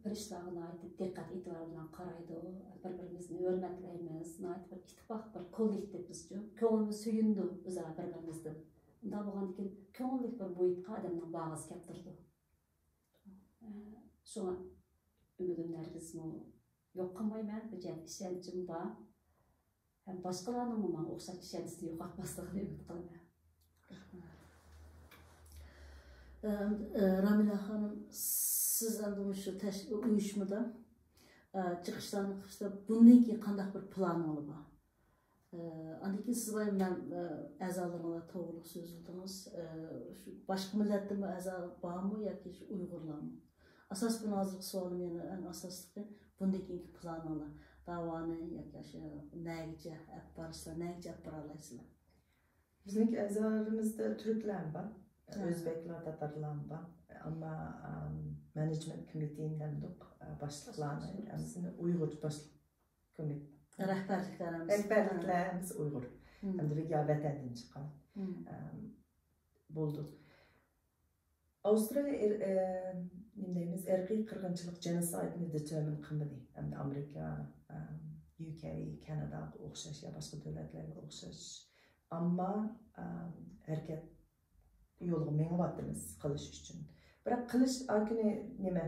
بىر ئىشلارغا ناھايىتى دىققەت ئېتىبار بىلەن قارايدۇ، بىر بىرىمىزنى ھۆرمەتلەيمىز، ناھايىتى بىر ئىتتىپاق، بىر كوللېكتىپ بىزچۇ، كۆڭلىمىز سۆيۈنىدۇ ئۆزئارا بىر بىرىمىزدىن. ئۇنداق بولغاندىكىن كۆڭۈللۈك بىر مۇھىتقا ئادەمنىڭ بارغۇسى كەپ تۇرىدۇ. شۇڭا ئۈمىدىم ھەرگىزمۇ يوق قىلمايمەن، بۇ جەھەتتە ئىشەنچىم بار. ھەم باشقىلارنىڭمۇ ماڭا ئوخشاش ئىشەنچىسىنى يوقاتماسلىقىنى ئۈمىد قىلىمەن. رامىلە خانىم، سىز ئەمدى مۇشۇ تەش- ئۇيۇشمىدا چىقىشلارنى قىلىشتا بۇندىن كېيىن قانداق بىر پىلانىڭلار بار؟ ئاندىن كېيىن سىز بايام مەن ئەزالىرىڭلار توغرىلىق سۆزلىدىڭىز. باشقا مىللەتتىنمۇ ئەزا بارمۇ ياكى شۇ ئۇيغۇرلارمۇ؟ ئاساس بۇنىڭ ھازىرقى سوئالىم يەنە ئەڭ ئاساسلىقى بۇندىن كېيىنكى پىلانىڭلار، داۋانى ياكى ئاشۇ نەگىچە ئەپ بارىسىلەر، نەگىچە ئەپ بارالايسىلەر؟ بىزنىڭكى ئەزالىرىمىزدا تۈركلەرمۇ بار، ئۆزبەكلەر، تاتارلارمۇ بار. ئەمما مانېجمېنت كومىتېنى دەمدۇق، باشلىقلارنى ھەممىسىنى ئۇيغۇر باشلىق كومىتېت. رەھبەرلىكلەر ھەممىسى. رەھبەرلىكلەر ھەممىسى ئۇيغۇر. ھەمدە يا ۋەتەندىن چىققان. بولدى. ئاۋسترالىيە ئىر- ئە، نېمە دەيمىز، ئىرقىي قىرغىنچىلىق، جېنوسايدنى دېتېرمىن قىلمىدى. ئەمدى ئامېرىكا، ئە، يۇ كەي، كەناداغا ئوخشاش يا باشقا دۆلەتلەرگە ئوخشاش. ئەمما، ئە، ھەرىكەت يولىغا مېڭىۋاتىمىز قىلىش ئۈچۈن. بىراق قىلىش ئاكىنى نېمە،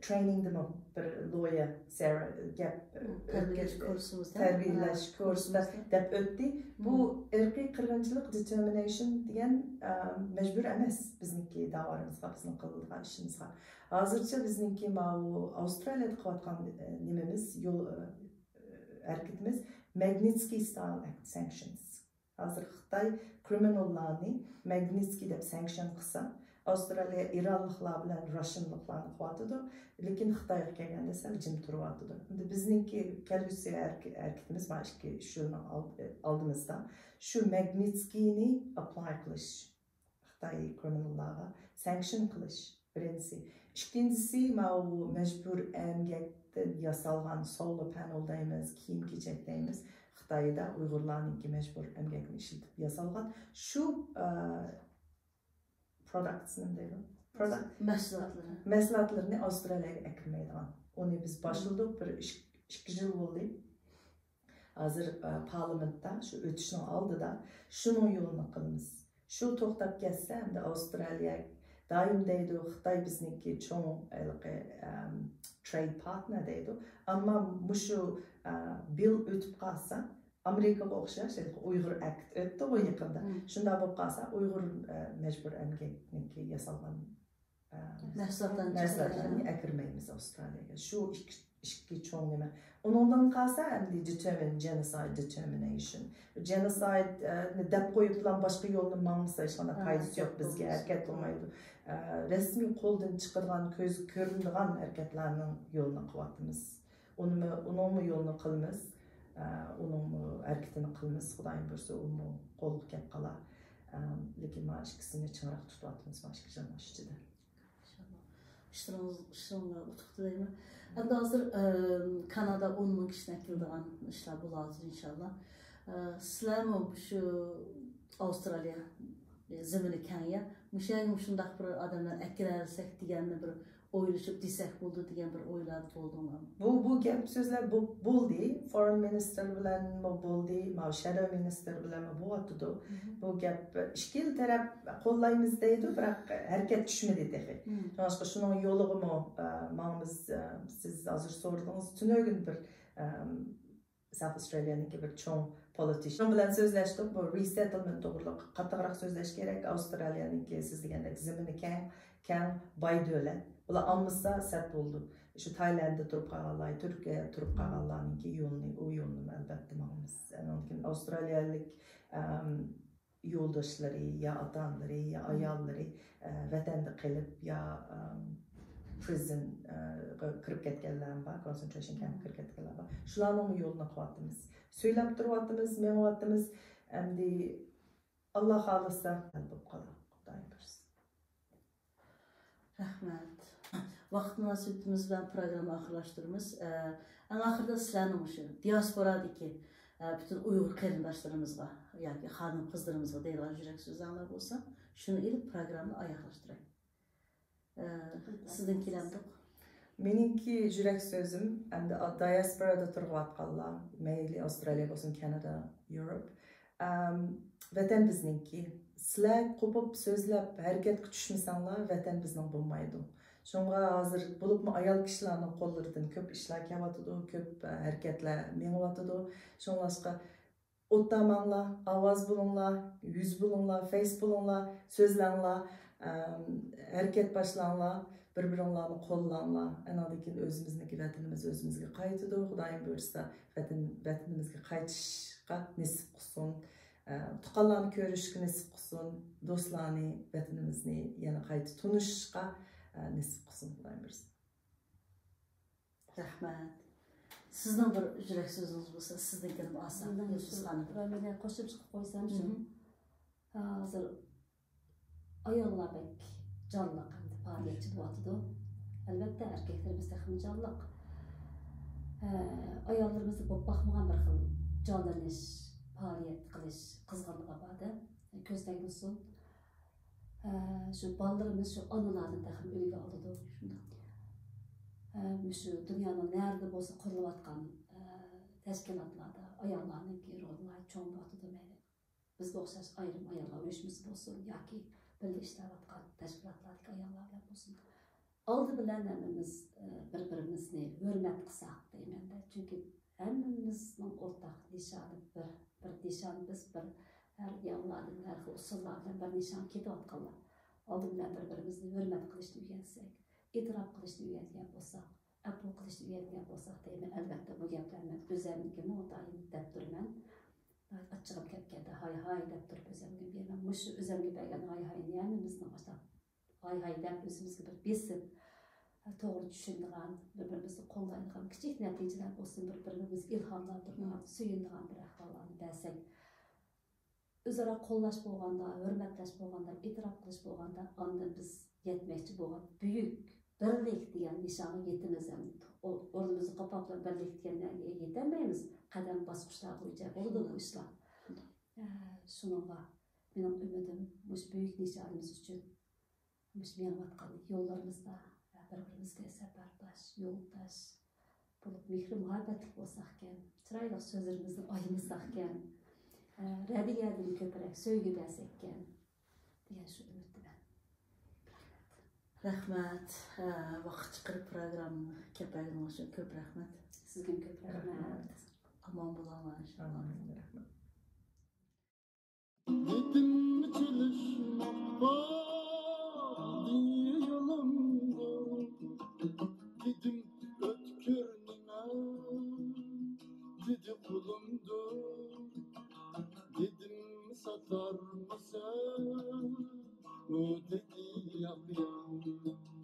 ترېنىڭدىمۇ بىر لويا سارا گەپ تەربىيەلەش كۇرسىمىزدا تەربىيەلەش كۇرسىدا دەپ ئۆتتى. بۇ ئىرقىي قىرغىنچىلىق، دېتېرمىنەيشن دېگەن، ئە، مەجبۇر ئەمەس بىزنىڭكى داۋالىرىمىزغا، بىزنىڭ قىلىدىغان ئىشىمىزغا. ھازىرچە بىزنىڭكى ماۋۇ ئاۋسترالىيەدە قىلىۋاتقان، ئە، نېمىمىز، يول، ئە، ھەرىكىتىمىز ماگنىتسكىي ستايل ئەكت سانكشنس. ھازىر خىتاي كرىمىناللارنى ماگنىتسكىي دەپ سانكشن قىلسا، ئاۋسترالىيە ئىرانلىقلار بىلەن راشنلىقلارنى قىلىۋاتىدۇ، لېكىن خىتايغا كەلگەندە سەل جىم تۇرۇۋاتىدۇ. ئەمدى بىزنىڭكى كەلگۈسى ھەرىكىتىمىز مانا ئىككى، ئۈچ يىلنىڭ ئالدىمىزدا شۇ ماگنىتسكىينى ئاپلاي قىلىش، خىتاي كرىمىناللارغا سانكشن قىلىش. بىرىنچىسى. ئىككىنچىسى، ماۋۇ مەجبۇر ئەمگەكتىن ياسالغان سولار پانېل دەيمىز، كىيىم-كېچەك دەيمىز. خىتايدا ئۇيغۇرلارنىڭكى مەجبۇر ئەمگەكنى ئىشلىتىپ ياسالغان شۇ، ئە، پروداكتس نېمە دەيدۇ؟ پروداكت. مەھسۇلاتلىرى. مەھسۇلاتلىرىنى ئاۋسترالىيەگە ئەكىرمەيدىغان. ئۇنى بىز باشلىدۇق، بىر ئىش- ئىككى يىل بولدى. ھازىر، ئە، پارلامېنتتا شۇ ئۆتۈشنىڭ ئالدىدا شۇنىڭ يولىنى قىلىمىز. شۇ توختاپ كەتسە، ئەمدى ئاۋسترالىيە دائىم دەيدۇ، خىتاي بىزنىڭكى چوڭ ھېلىقى، ئەم، ترېيد پارتنېر دەيدۇ. ئەمما مۇشۇ، ئە، بىل ئۆتۈپ قالسا، ئامېرىكىغا ئوخشاش ھېلىقى ئۇيغۇر ئەكت ئۆتتىغۇ يېقىندا. شۇنداق بولۇپ قالسا، ئۇيغۇر، ئە، مەجبۇر ئەمگەكنىڭكى ياسالغان، ئە، مەھسۇلاتلارنى مەھسۇلاتلارنى ئەكىرمەيمىز ئاۋسترالىيەگە. شۇ ئىككى ئىككى چوڭ نېمە. ئۇنىڭدىن قالسا، ئەمدى دېتېرمىن، جېنوسايد دېتېرمىنەيشن. جېنوسايدنى دەپ قويۇپلا باشقا يولنى ماڭمىسا، ھېچقانداق پايدىسى يوق، بىزگە ھەرىكەت بولمايدۇ. ئە، رەسمىي قولدىن چىقىدىغان، كۆزگە كۆرۈنىدىغان ھەرىكەتلەرنىڭ يولىنى قىلىۋاتىمىز. ئۇنىمۇ، ئۇنىڭمۇ يولىنى قىلىمىز. ئە، ئۇنىڭمۇ ھەرىكىتىنى قىلىمىز. خۇدايىم بۇيرۇسا، ئۇمۇ قولغا كەپ قالار. ئە، لېكىن مانا ئىككىسىنى چىڭراق تۇتۇۋاتىمىز، مانا ئىككى يىلنىڭ ئىچىدە. ئىنشاللا. ئىشلىرىڭىز، ئىشلىرىڭلارغا ئۇتۇق تىلەيمەن. ئەمدى ھازىر، ئە، كانادا ئون مىڭ كىشىنى ئەكېلىدىغان ئىشلار بولۇۋاتىدۇ، ئىنشاللا. ئە، سىلەرمۇ شۇ ئاۋسترالىيە زېمىنى كەڭ يا، مۇشۇ يەرگە مۇشۇنداق بىر ئادەملەرنى ئەكىرەلىسەك دېگەننى بىر ئويلىشىپ دېسەك بولىدۇ دېگەن بىر ئويلاردا بولدۇڭلارمۇ؟ بۇ، بۇ گەپ سۆزلەر بو-، بولدى. فورېن مىنىستىر بىلەنمۇ بولدى، ماۋۇ شادو مىنىستىر بىلەنمۇ بولۇۋاتىدۇ. بۇ گەپ ئىككىلا تەرەپ قوللايمىز دەيدۇ، بىراق ھەرىكەت چۈشمىدى تېخى. شۇڭلاشقا شۇنىڭ يولىغىمۇ، ئە، ماڭىمىز، ئە، سىز ھازىر سورىدىڭىز، تۈنۈگۈن بىر، ئە، ساوت ئاسترالىيەنىڭكى بىر چوڭ پولىتىشن بىلەن سۆزلەشتۇق. بۇ رىسېتلمېنت توغرىلىق قاتتىقراق سۆزلەش كېرەك. ئاۋسترالىيەنىڭكى سىز دېگەندەك زېمىنى كەڭ، كەڭ، باي دۆلەت. بۇلار ئالمىسا سەت بولىدۇ. شۇ تايلانددا تۇرۇپ قالغانلار، تۈركىيەدە تۇرۇپ قالغانلارنىڭكى يولىنى، ئۇ يولنىمۇ ئەلۋەتتە ماڭىمىز. ئاندىن كېيىن ئاۋسترالىيەلىك، ئەم، يولداشلىرى يا ئاتا-ئانىلىرى يا ئاياللىرى، ئە، ۋەتەندە قېلىپ يا، ئەم، پرىزن، ئە، غا كىرىپ كەتكەنلەرمۇ بار، كونسېنترېيشن كەمپكە كىرىپ كەتكەنلەر بار. شۇلارنىڭمۇ يولىنى قىلىۋاتىمىز. سۆيلەپ تۇرۇۋاتىمىز، مېڭىۋاتىمىز. ئەمدى ئاللا خالىسا ھەل بولۇپ قالار، خۇدايىم بۇيرۇسا. رەھمەت. ۋاقىت مۇناسىۋىتىمىز بىلەن پروگرامما ئاخىرلاشتۇرىمىز. ئە، ئەڭ ئاخىرىدا سىلەرنىڭ مۇشۇ دىياسپورادىكى، ئە، پۈتۈن ئۇيغۇر قېرىنداشلىرىمىزغا ياكى خانىم قىزلىرىمىزغا دەيدىغان يۈرەك سۆزلەرڭلار بولسا، شۇنى ئېلىپ پروگراممىنى ئاياغلاشتۇراي. ئە، سىزدىن كېلەمدۇق. مېنىڭكى يۈرەك سۆزۈم، ئەمدى دىياسپورادا تۇرۇۋاتقانلار، مەيلى ئاۋسترالىيە بولسۇن، كانادا، يۇروپ، ئەم، ۋەتەن بىزنىڭكى. سىلەر قوپۇپ سۆزلەپ ھەرىكەتكە چۈشمىسەڭلار، ۋەتەن بىزنىڭ بولمايدۇ. شۇڭا ھازىر بولۇپمۇ ئايال كىشىلەرنىڭ قوللىرىدىن كۆپ ئىشلار كېلىۋاتىدۇ، كۆپ، ئە، ھەرىكەتلەر مېڭىۋاتىدۇ. شۇڭلاشقا ئوتتا ماڭلا، ئاۋاز بولۇڭلا، يۈز بولۇڭلا، فېيس بولۇڭلا، سۆزلەڭلا، ئەم، ھەرىكەت باشلاڭلا، بىر-بىرىڭلارنى قوللاڭلا. ئاناندىن كېيىن ئۆزىمىزنىڭكى ۋەتىنىمىز ئۆزىمىزگە قايتىدۇ. خۇدايىم بۇيرۇسا، ۋەتىن، ۋەتىنىمىزگە قايتىشقا نېسىپ قىلسۇن. ئە، تۇغقانلارنى كۆرۈشكە نېسىپ قىلسۇن. دوستلارنى، ۋەتىنىمىزنى يەنە قايتا تونۇشۇشقا، ئە، نېسىپ قىلسۇن، خۇدايىم بۇيرۇسا. رەھمەت. سىزنىڭ بىر يۈرەك سۆزىڭىز بولسا، سىزنىڭكىنىمۇ ئالساق، مېنىڭ يۇلدۇز شۇ خانىم. رامىنە قوشۇمچە قىلىپ قويسام شۇ. مهم. ھازىر ئاياللار بەك جانلىق ئەمدى پائالىيەتچى بولۇۋاتىدۇ. ئەلۋەتتە، ئەركەكلىرىمىز تېخىمۇ جانلىق. ھە، ئاياللىرىمىزدا بولۇپ باقمىغان بىر خىل جانلىنىش، پائالىيەت قىلىش قىزغىنلىقى بار-دە. كۆز تەگمىسۇن. ھە، شۇ بالىلىرىمىز شۇ ئانىلاردىن تېخىمۇ ئۈلگە ئالىدۇ. شۇنداق. ھە، مۇشۇ دۇنيانىڭ نەرىدە بولسا قۇرۇلۇۋاتقان، ھە، تەشكىلاتلاردا ئاياللارنىڭكى رولى ناھايىتى چوڭ بولۇۋاتىدۇ. مەيلى بىزگە ئوخشاش ئايرىم ئاياللار ئۇيۇشمىسى بولسۇن ياكى بىللە ئىشلەۋاتقان تەشكىلاتلاردىكى ئاياللار بىلەن بولسۇن. ئالدى بىلەن ھەممىمىز، ئە، بىر-بىرىمىزنى ھۆرمەت قىلساق دەيمەن-دە. چۈنكى ھەممىمىزنىڭ ئورتاق نىشانى بىر، بىر نىشان، بىز بىر ھەر يانلاردىن، ھەر خىل ئۇسۇللار بىلەن بىر نىشانغا كېتىۋاتقانلار. ئالدى بىلەن بىر-بىرىمىزنى ھۆرمەت قىلىشنى ئۆگەنسەك، ئېتىراپ قىلىشنى ئۆگەنگەن بولساق، ئەپۇ قىلىشنى ئۆگەنگەن بولساق دەيمەن. ئەلۋەتتە، بۇ گەپلەرنى مەن ئۆزەمگىمۇ دائىم دەپ تۇرىمەن. ئاچچىقىم كەتكەندە، ھاي، ھاي دەپ تۇرۇپ ئۆزەمگە بېرىمەن. مۇشۇ ئۆزەمگە بەرگەن ھاي، ھاينى ھەممىمىزنىڭ ئاشۇنداق ھاي، ھاي دەپ ئۆزىمىزگە بىر بېسىپ، توغرا چۈشىنىدىغان، بىر-بىرىمىزنى قوللايدىغان كىچىك نەتىجىلەر بولسۇن، بىر-بىرىمىزگە ئىلھاملاندۇرىدىغان، سۆيۈنىدىغان بىر ئەھۋاللارنى بەرسەك، ئۆزئارا قوللاش بولغاندا، ھۆرمەتلەش بولغاندا، ئېتىراپ قىلىش بولغاندا، ئاندىن بىز يەتمەكچى بولغان بۈيۈك بىرلىك دېگەن نىشانغا يېتىمىز. ئەمدى ئو-، ئورنىمىزنى قاپاپ بىرلىك دېگەنلەرگە يېتەلمەيمىز. قەدەم باسقۇچلار بويىچە بولىدۇ بۇ ئىشلار. شۇنداق. ئە، شۇنىڭغا مېنىڭ ئۈمىدىم مۇشۇ بۈيۈك نىشانىمىز ئۈچۈن مۇشۇ مېڭىۋاتقان يوللىرىمىزدا بىر-بىرىمىزگە سەپەرداش، يولداش بولۇپ، مېھرى-مۇھەببەتلىك بولساقكەن، چىرايلىق سۆزلىرىمىزنى ئايىمىساقكەن، رەددىيەدىن كۆپرەك سۆيگۈ بەرسەككەن دېگەن شۇ ئۈمىدتىمەن. رەھمەت. ھە، ۋاقىت چىقىرىپ پروگراممىغا كەپ بەرگىنىڭىز ئۈچۈن كۆپ رەھمەت. سىزگىمۇ كۆپ رەھمەت. ئامان بولۇڭلار، ئىنشاللا. ئامىن، رەھمەت. دېدىم چېلىشماققا دېيى يولۇمدۇر، دېدىم ئۆتكۈر نېمە، دېدى قۇلۇمدۇر، دېدىم ساتارمىسەن، ئۇ دېدى ياق ياق.